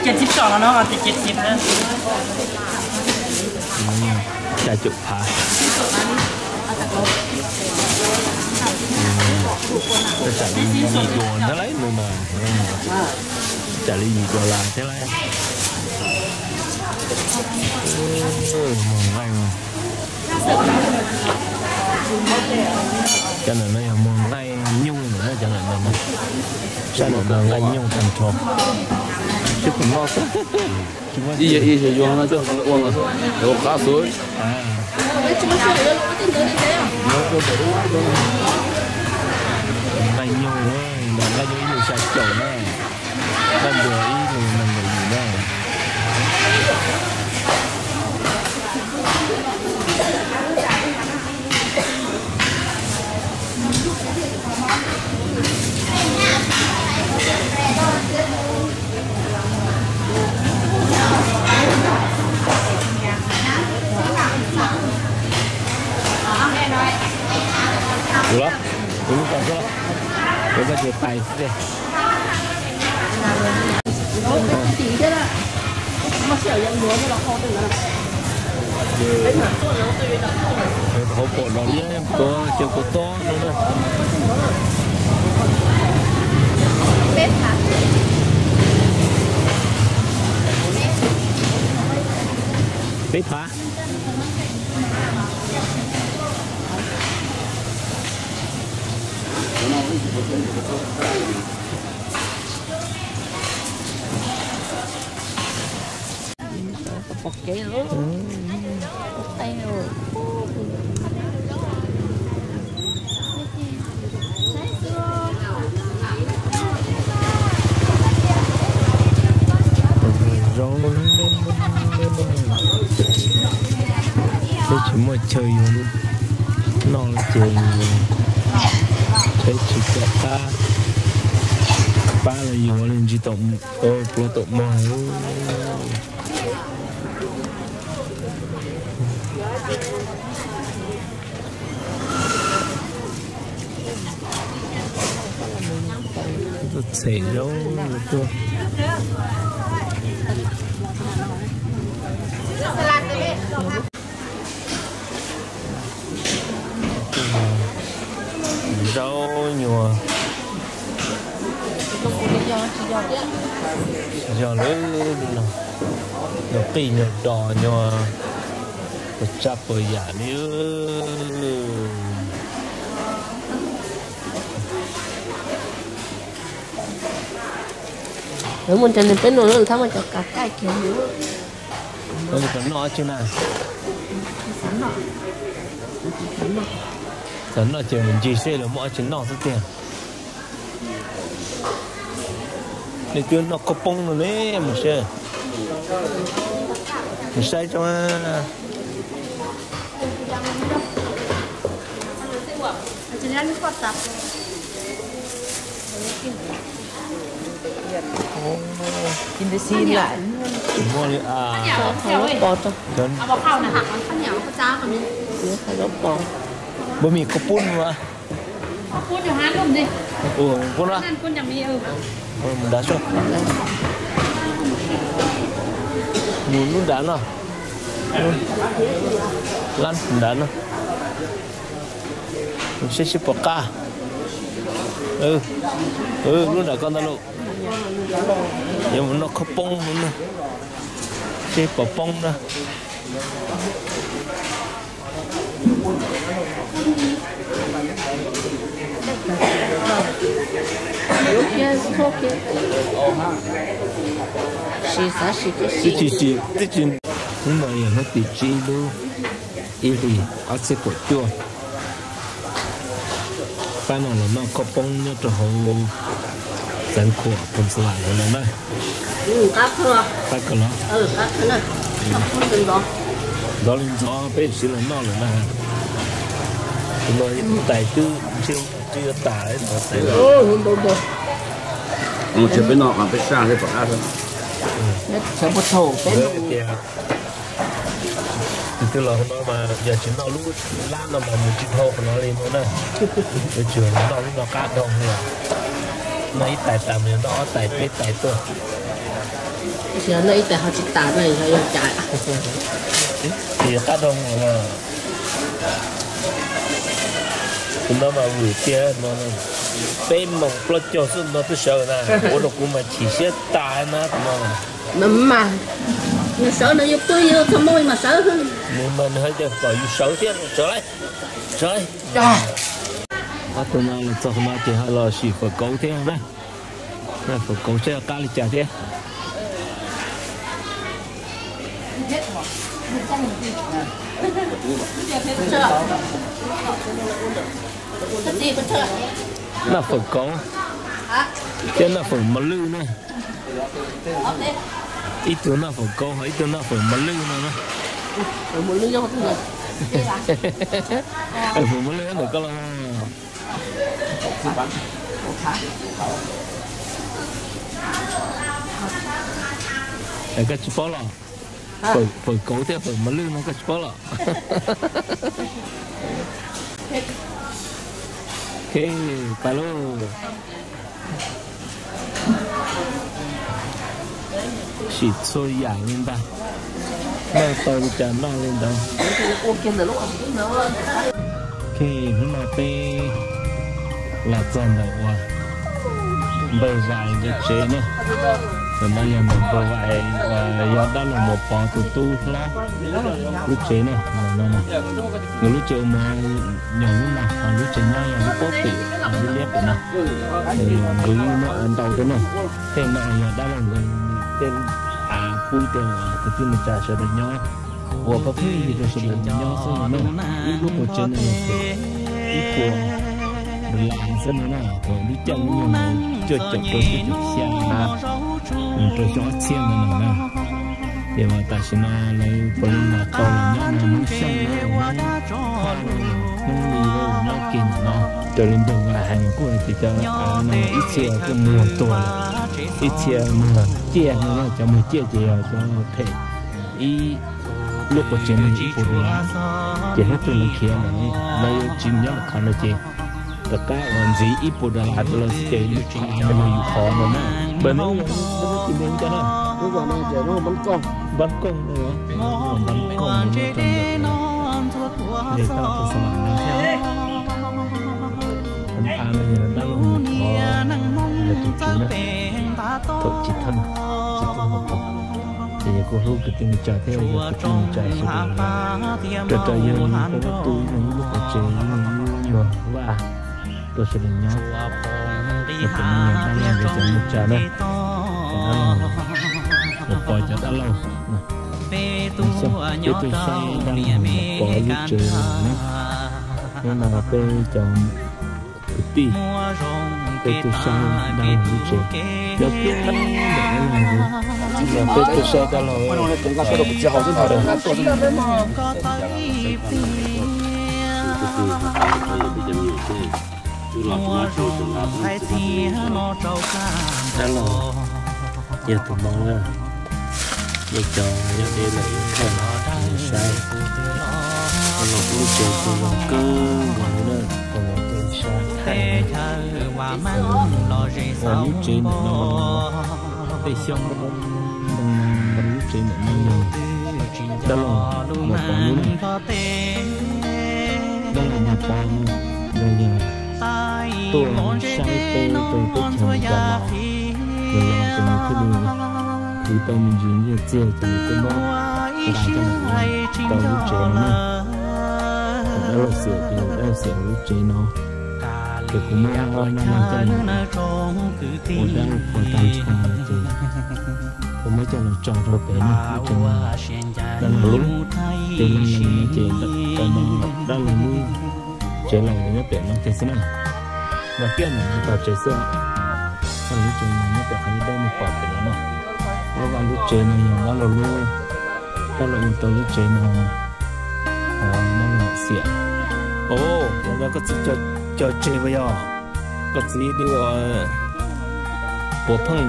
Ces tib tsom no ces ces tib na. Xya caum phav. Tsam li yim duas ntag lauj no mas. Tsam li yim duas las thiab lauj. Muag nqaij. Cov ntawm no yog muag nqaij nyuj na, cov ntawm no. Sab ntawm no nqaij nyuj tag nrho. Sib pom no xwb. Ib yam ib yam yuav no coj ua qab xwb. Nqaij nyuj, nqaij nyuj ib lus xya caum na. Noj ntua ib nus nees nkaum yim na. Ua, ua koj ces pais xwb tiag. Hauv paus no liab tuav ces kuv tob no na. Peb phav. Pom kev lawm. Zoo, peb tsis muaj chaw yuav noj ces peb tsis kam pab, pab los yuav li ntsis tau pluav tau mog. Tuaj txhem zaub tuaj. Zaub nyuag, yog lawm, nyuag qij nyuag dos nyuag, puas tsav puas yam li. Lawv muaj cov niag peb nus lawm, thab muaj cov kav kaij kiag. Noj tsi na? Txawm noj ces mus ncig seb lawv muaj dab tsi noj xwb tiag. Nej twb noj khaub poob no ne, mus saib, mus saib tso. Muaj li, bas mis khaub poob no. Mus dav soj, mus lub nrad no, lab nrad no, seb seb puas qab. Lub nrad ko ntag lauj. Yuav mus noj khaub poob no na, seb puas poob na. Twb tsis, twb tsis, hnub no yog hnub tim tsib lub ib hlis ob txhiab kaum cuaj. Pab no los noj khaub poob nyob rau hauv Xeev Khuam Phoos Xas Lam no na. Qab kawg los? Ntxov li ntxov peb siv los noj lawm na. Tus no tais twb, twb yuav tas ntxov tais. Mus tsis peb noj qhov peb saj thiab tom qab xwb. Tias tus twg los no mas yog tsis noj lub lab no mas mus tsis dhau qhov no li no na. Yuav tsum noj lub no qab dhau li. Noj ib tais tas mas yog noj ob tais peb tais tuaj. Tsis yog noj ib tais ho tsis tas no yog cas? Tsis yog qab dhau no. Tus no mas vwm tiag no, peb moos plaub caug xwb no twb sawv na, ua rau kuv mas chim siab tas na tus no. Mas, mas nws sawv no yus pw yus txog moos mas sawv. Nws mas nws hais tias kom yus sawv thiab, sawv lauj, sawv lauj. Ob tug no los txog no ces ho los sim fawm kauv thiab na. Fawm kauv seb qab li cas thiab. Noj fawm kauv. Thiab noj fawm mos lwj na. Ib tug noj fawm kauv ho ib tug noj fawm mos lwj no na. Fawm mos lwj ntawm koj los. Koj tsis paub los? Fawm kauv thiab fawm mos lwj no koj tsis paub los? Pais lauj. Sim txhua yam li ntawd, noj tau li cas noj li ntawd. Ok, hnub no peb los txog ntawm uas npawg Vais nkawd tsev na. Ntawm no yog ntawm npawg Vais uas yog dab laug Muas Pov tus tub hlob lub tsev na. Nkawd lub tsev ua mus yog lub no, lub tsev nyob yog lub pob pem, lub liab pem no. Nkawd muaj av ntau thiab na. Tej no yog dab laug nkawd tej av pub rau kwv tij neej tsa sawv daws nyob, ua pab pheej yig rau sawv daws nyob xwb no na. Ib lub qhov tsev no yog ib puas dollar xwb no na, thaum lub caij lub nyoog cuaj caum rau cuaj caum xya, rau xyoo ob txhiab ntawd no na. Ces mas tam sim no lawv puav leej los tau los nyob no, hnub xyoo, hnub li nyob kiag ntawm no. Raws li npawg Vais hais kuj hais tias cov av no ib txhia kuj muag tuag lawm, ib txhia muag ciaj no na, cov muag ciaj ces yog cov them ib lub qhov tsev no ib puas dollar. Ces hnub twg lawv khiav lawm, lawv yuav tsis nyob qhov no ces rov qab uas ntxiv ib puas dollar rau lawv xwb ces lub qhov av no yog yus qhov no na. Npawg, neb lub zos no ces npawg no ces npawg Npab Kooj, Npab Kooj no, Npab Kooj no nyob rau ntawm no, nyob rau xab vam no thiab. Av no yog dab laug Muas Pov yog tus tswv na, thaum chiv thawj, tsis tuaj hauv paus. Ces yog kuj hlub kwv tij neej tsa thiab yog kwv tij neej tsa sawv daws los rau rau yawg li peb lub tu ib leeg ib lub qhov tsev, ib leeg ib nyuag vaj rau sawv daws nyob. Ces tus no yog dab laug nkawd cov neej tsa na, cov dab laug, Muas Pov cov dab laug. Peb tuaj saib dab laug Muas Pov lub tsev na. Hnub no peb cov kwv tij, peb tuaj saib dab laug lub tsev. Nyob kiag ntawm dab laug, peb tuaj saib dab laug. Dab laug yog tus no na, nej cov nyob deb lawm ib thaj saib, dab laug lub tsev kuj zoo kawg nkaus li na, kuj los tej sab thaij uas lub tsev ntawm no, tej xyoob lub tsev ntawm no yog dab laug Muas Pov lub na. Dab laug Muas Pov no yog tuaj saib peb rau teb chaws Amelikas los, yog los ces nws thiaj li khwv tau me ntsis nyiaj txiag ces nws thiaj muab nqa coj mus ua tau lub tsev no na. Dab laug Xiam ces dab laug Xiam lub tsev no, ces kuv muab nqa coj mus ua dab laug Muas tag nrho ces kuv muab coj los tso rau pem no, lub tsev no, dab laug lub, ces no, dab laug lub tsev laus nyob pem no kiag xwb na. Nyob kiag ntawm no tog tsev xwb. Dab laug lub tsev no nyob pem qhov dawb dawb nej pom pem no na. Lub vaj lub tsev no yog dab laug lub, dab laug ua tau lub tsev no, dab laug Xiam. Os, koj txiv cog tseg puas yog? Koj txiv Puas Pheej,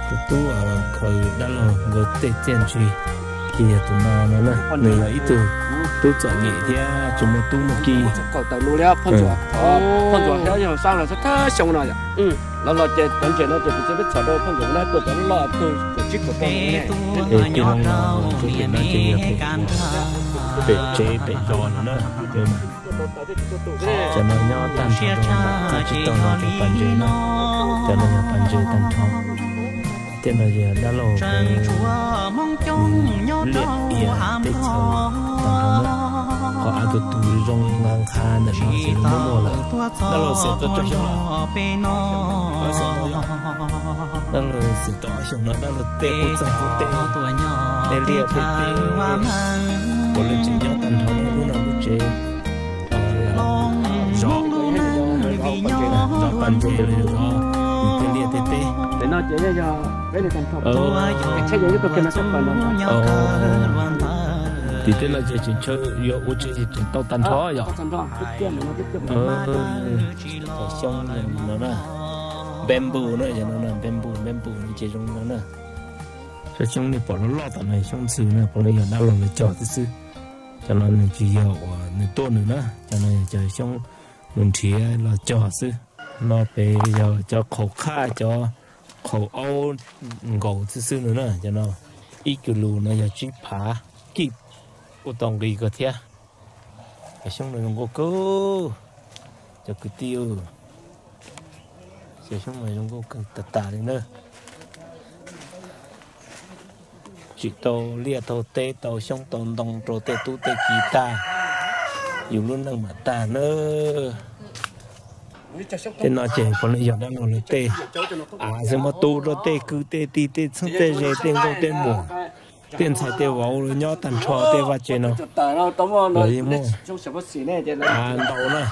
tus tub khaws dab laug nkawd tej txiaj ntsig, ces yog tus no no na. Nws yog ib tug tub txom nyem thiab tsis muaj tub muaj ki. Phauj Ntsuam thiab yawg Xab no thawj xyoo no yom, los los ces cov ntses no ces kuv txiv peb txhom rau Phauj Ntsuam na, tua cov loj loj tug kaum tsib kaum rau ne. Es tig loo los rau pem no ces yog pem, pem tsev pem zos no na. Cov no nyob tag nrho rau ntawm txaj tsib taug no rau pas ntses no, cov no yog pas ntses tag nrho. Tej no yog dab laug liam ias teb chaws tag nrho na. Qhov av tus tus zoo nqa nqa ntawm no ces muab muag lawm. Dab laug Xiam tau tsawg xyoo lawm? Dab laug Xiam tau ob xyoos no, dab laug tej qub txeeg qub teb, tej liaj tej teb, puav leej tseem nyob tag nrho lub no lub tsev. Zov, zov pas ntses los yog zov Tim tej no ces tseem ntshaw yuav ua tsev ces tseem tau tag nrho yom. Cov xyoob no na, bamboo na, cov no na, bamboo, bamboo ces zoo no na. Cov xyoob nej pom loj loj tom no xyoob ntxhw na, puav leej yog dab laug lawv cog xwb xwb. Cov no nws tsis yog uas nws tuaj nws na, cov no yog cov xyoob nws nrhiav los cog xwb. No pem yog cov qhaum qhaj, cov qhaum aub nkaus xwb xwb no na. Cov no ib cuv lus no yog tsib phav kib, kuj tau nqi kawg thiab. Cov xyoob no zoo nkauj kawg, cov kwv tij, cov xyoob no zoo nkauj kawg tas tas li na. Tsim tau liaj tau teb tau xyoob tau ntoo rau tej tub tej kiv tag, yus lub neej mam tag na. Tej no ces puav leej yog dab laug lawv tej av xwb, muab tu rau tej kwv tej tij tej txheeb tej ze tej nkauj tej muam, tej ntxhais tej vauv los nyob tag nrho tej vaj tsev no. Los yeej muaj av ntau na.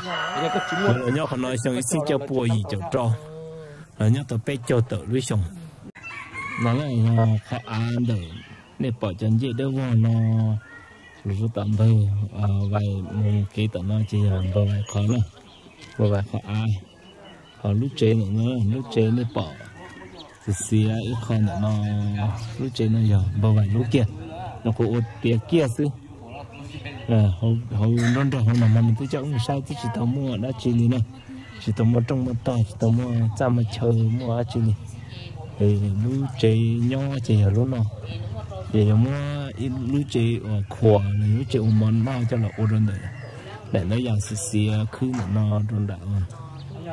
Lawv los nyob qhov no xyoo ib txhiab cuaj pua yim caum rau, los nyob tau peb caug tawm lub xyoo. No na yog qhov av ntawm nej pom cov ncej dawb vog no, lus tom npawg Vais mus kev tom no ces yog npawg Vais qhov na, npawg Vais qhov av. Ho lub tsev ntawm no, lub tsev nej pom xiv xiav ib qho ntawm no, lub tsev no yog npawg Vais lub kiag, no kuv ua tiav kiag xwb. Hauv nrob nrog hauv no mas nws twb coj wb mus saib twb tsis tau muaj dab tsi li na, tsis tau muaj rooj muaj tog, tsis tau muaj txaj muaj chaw muaj dab tsi li. Lub tsev nyob ces yog lub no, ces yog muab lub tsev uas khuam los lub tsev ua mov noj coj los ua rau ntawm, daim ntawd yam xiv xiav khwb ntawm no rau nram,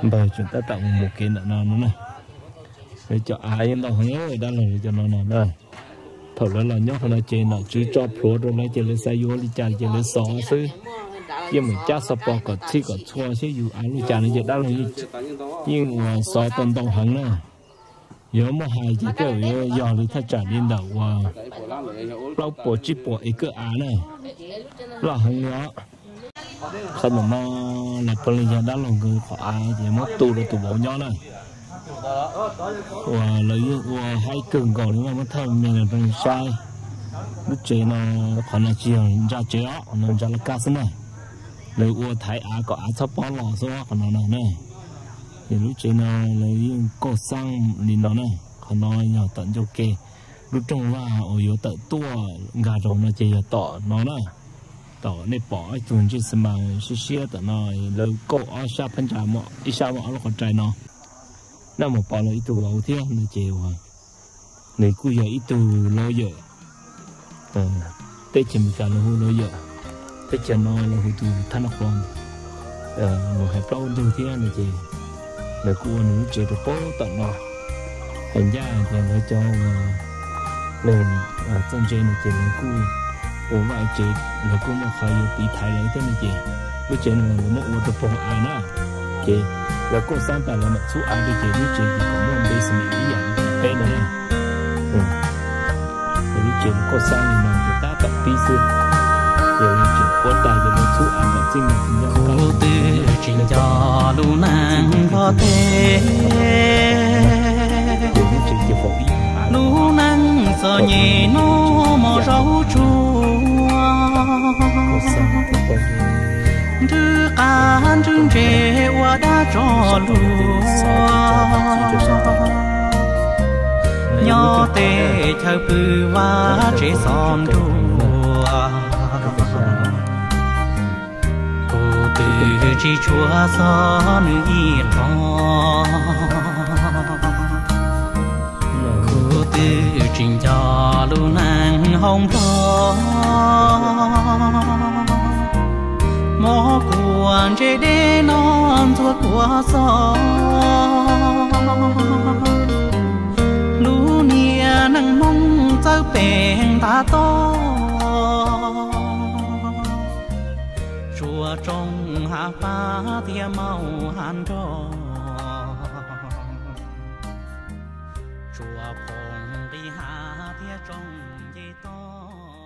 npawg tseem tab tom mus mus kev ntawm no no na. Lawv cov av yeej ntau heev dab laug cov no no na. Thaum lawv los nyob qhov no ces nom tswv tso plhuav rau lawv ces lawv xav yuav li cas ces lawv xov xwb. Yeej mus cab xov pos kom txhij kom txhua seb yus av li cas no ces dab laug yeej xov tau ntau heev na. Yuav muaj hais ces tej zaum yuav yog li thaj tsam li ntawm uas plaub puas tsib puas acre av na, loj heev li os. Qhov ntawm no los puav leej yog dab laug nkawd qhov av ces muab tu rau tus vauv nyob na. Uas lawv yeej ua haib kawg nkaus li, muab thaj me los rau saib. Lub tsev no, qhov no tsis yog ntsa tsev os, qhov no ntsa laj kab xwb na. Lawv ua thaiv av kom av txhob pob los xwb qhov no na. Ces lub tsev no lawv yeej kauj xab li no na. Qhov no yog tom ncauj ke, lub rooj vag uas yuav tawm tuaj nkag rau no ces yog tom no na. Tom nej pom ib tug ntsej xi mas siab siab tom no, lawv kauj ob sab phab ntsa, ib sab muaj ob lub qhov rai no. Naj mus pom lawv ib tug vauv thiab no ces uas nws kuj yog ib tug lawyer, teb chaws Amelikas lawv hu lawyer, teb chaws no lawv hu tus thab nab qhuas. Nws hais plaub ntug thiab no ces lawv kuj ua nws lub tsev rau pem tom no. Hais ncaj hais tias lawv cov neeg txawj ntse no ces lawv kuj ua vaj tsev, lawv kuj muaj qhov yuav tiv thaiv lawv thiab no ces lub tsev no lawv muab ua rau pem av na. Ces lawv kauj xab tas lawv mam txhub av rau ces lub tsev ces kom muaj npe xim ib yam li peb no na. Lub tsev lawv kauj xab li no ces tab tom pib xwb, ces lawv tseem ua tas ces lawv txhub av kom txij nkawm nyob. Kuv twb tsis nco lub neej npog teb, lub neej txom nyem noj mov zaub tsuag, nrhw qav nrhw ntses ua dab tso lus, nyob teb chaws pw vaj tsev xov nruas. Kuv twb tsis tshua xov nws ib qho, kuv twb tsis nco lub neej hauv nplog. Mov kuam ntse dej no ntxuag kuam xov, lub niag neej Hmoob txawj peem ntav toj, tsuas tsoo hav pab thiab maum hav nrog, tsuas phoom nqis hav thiab tsoo nce toj.